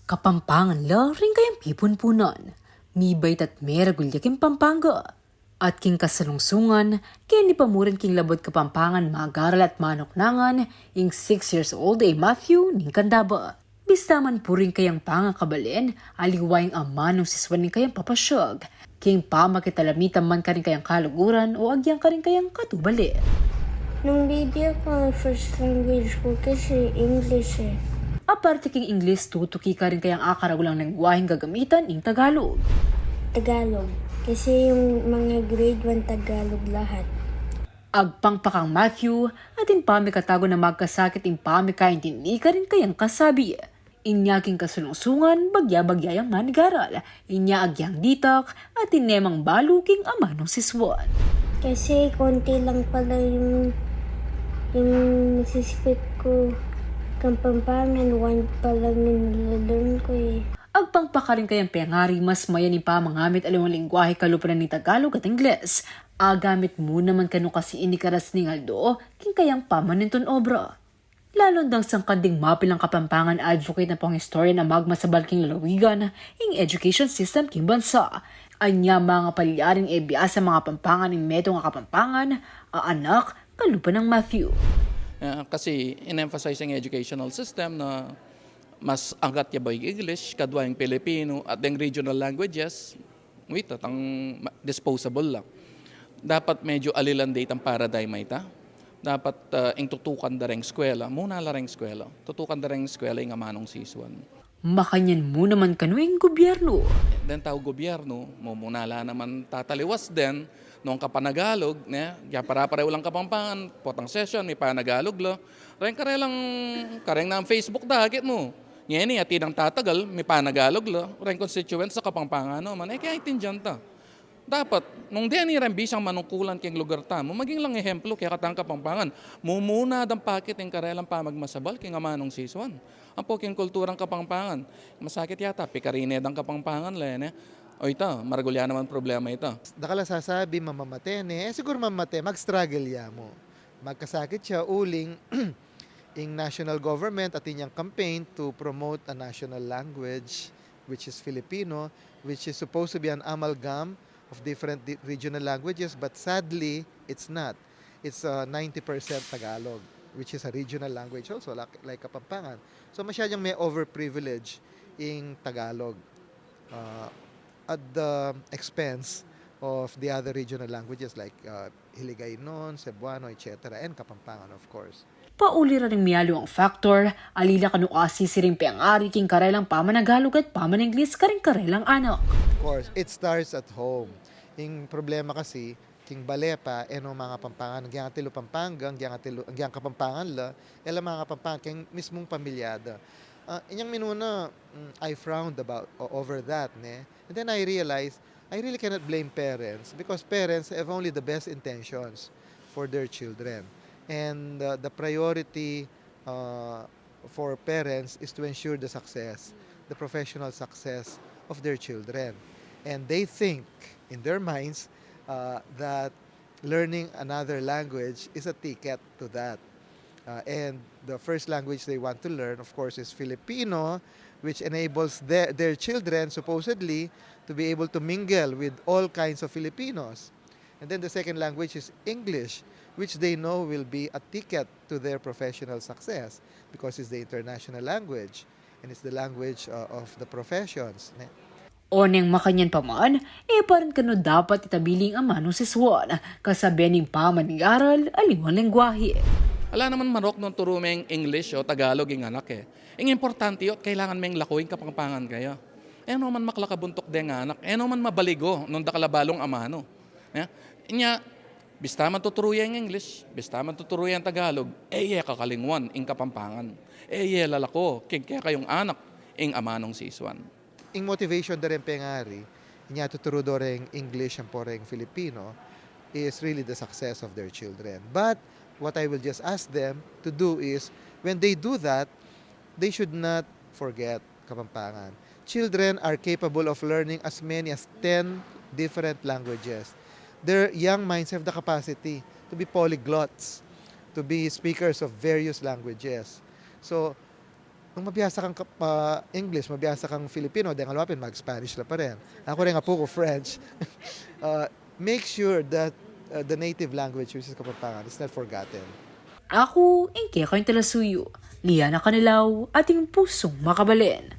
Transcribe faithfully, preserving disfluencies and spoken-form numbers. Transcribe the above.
Kapampangan la ring kayang pipunpunan. Mibait at meragul ya king Pampanga. At king kasalungsungan, keni pa mu rin king labud Kapampangan mag-aral at manuknangan ing six years old a Matthew ning Candaba. Bista man pu ring kayang pangakabalen, aliwa ing amanung sisuan ning kayang papasyag king pamakitalamitan man karing kayang kaluguran o agyang karing kayang katubale. Nung baby ako, ang first language ko kasi English eh. Aparte king Ingles, tutuki karing kayang akaragulang lengguaheng gagamitan ing Tagalog. Tagalog. Kasi yung mga grade one Tagalog lahat. Agpang pa kang Matthew, atin pa mikatago na magkasakit ing pamikaintindi karing kayang kasabi. Inya king kasalungsungan, bagya-bagya yang manigaral. Inya agyang ditak, atin ne mang balu king amanung sisuan. Kasi konti lang pala yung, yung nagsisipik ko. Kapampangan, one pa lang yung nalalearn ko eh. Agpang pa karing kayang pengari, mas mayan ing pamangamit aliwang lengguahe kalupa na ning Tagalog at Ingles. Agamit mu naman kanu kasi ini karas ning aldo king kayang pamanintun obra. Lalung dang sangkan ding mapilang Kapampangan advocate ampong historian a magmasabal king lalawigan ing education system king bansa. Anya mangapalyaring e biasa mangapampangan ing metung a Kapampangan a anak kalupa nang Matthew. Ah, kasi in-emphasize ing educational system na mas angat ya ba ing English, kadwa ing Filipino, at deng regional languages, wait, at ang ma- disposable lang. Dapat medyo alilan de itang paradigm a ita. Dapat ah, ing tutukan da reng eskwela, muna la reng eskwela. Tutukan da reng eskwela ing amanung sisuan. Makanyan mu naman kanu ing gobyerno. Deng tau gobyerno, mumuna la naman tataliwas den, nung kapanagalog, ne? Kaya para-pareho lang Kapampangan, potang session, mipanagalog la. Reng karelang, kareng nang Facebook da, akit mu. Ngeni, atin dang tatagal, mipanagalog la. Reng constituents sa Kapampangan naman, e kaya intindian ta. Dapat, nung deni reng bisang manungkulan keng lugar tamu, maging lang ehemplo keng katang Kapampangan. Mumuna dang pakit ing karelang pamagmasabal keng amanung sisuan. Ampo keng kulturang Kapampangan. Masakit yata, pikarine dang Kapampangan la, ne? O ita, maragul ya naman problema ita. Dakal a sasabi, mamamate ne. E, siguru mamamate, mag-struggle ya mu. Magkasakit ya uling ing national government atin yang campaign to promote a national language, which is Filipino, which is supposed to be an amalgam of different di- regional languages, but sadly, it's not. It's uh, ninety percent Tagalog, which is a regional language also, like, like Kapampangan. So masyadong may overprivilege ing Tagalog uh, at the expense of the other regional languages like uh, Hiligaynon, Cebuano, et cetera, and Kapampangan, of course. Pauli ra ring mialiwang factor, ali la kanu kasi siring pengari king karelang pamanagalog at pamaninglis karing karelang anak. Of course, it starts at home. Ing problema kasi, king bale pa, e no mangapampangan, agyang atilu Pampanga, agyang atilu, agyang Kapampangan la, e la mangapampangan, keng mismung pamilya da. Ah, inyang minuna, mm, I frowned about o- over that, ne? And then I realized, I really cannot blame parents because parents have only the best intentions for their children. And uh, the priority uh, for parents is to ensure the success, the professional success of their children. And they think in their minds uh, that learning another language is a ticket to that. Uh, and the first language they want to learn, of course, is Filipino, which enables their, their children, supposedly, to be able to mingle with all kinds of Filipinos. And then the second language is English, which they know will be a ticket to their professional success because it's the international language and it's the language uh, of the professions. Ne? O neng makanyan pa man, e pa rin kanu dapat itabiling amanung sisuan, kasabian ning pamanigaral aliwang lengguahe. Ala naman manok nung turu meng English o Tagalog ing anak e. Ing importante yun, kailangan meng laku ing Kapampangan kaya. E no man maklakabuntuk deng anak, e no man mabaligo nung dakal a balung amanu. Ne? Inya, bista man tuturu ya ing English, bista man tuturu ya ing Tagalog, e ye kakalingwan ing Kapampangan. E ye lalako king kekayung anak ing amanung sisuan. Ing motivation da reng pengari, inya tuturu do reng English ampo reng Filipino, is really the success of their children. But what I will just ask them to do is, when they do that, they should not forget Kapampangan. Children are capable of learning as many as ten different languages. Their young minds have the capacity to be polyglots, to be speakers of various languages. So, Nung mabasa kang Kap-, ah, English, mabasa kang Filipino, deng alwapin mag-Spanish la pa rin. Aku rin, apu ku French. Uh, make sure that, uh, the native language, which is Kapampangan, is not forgotten. Aku ing kekayung talasuyu, Liana Canilaw, ating pusung makabalen.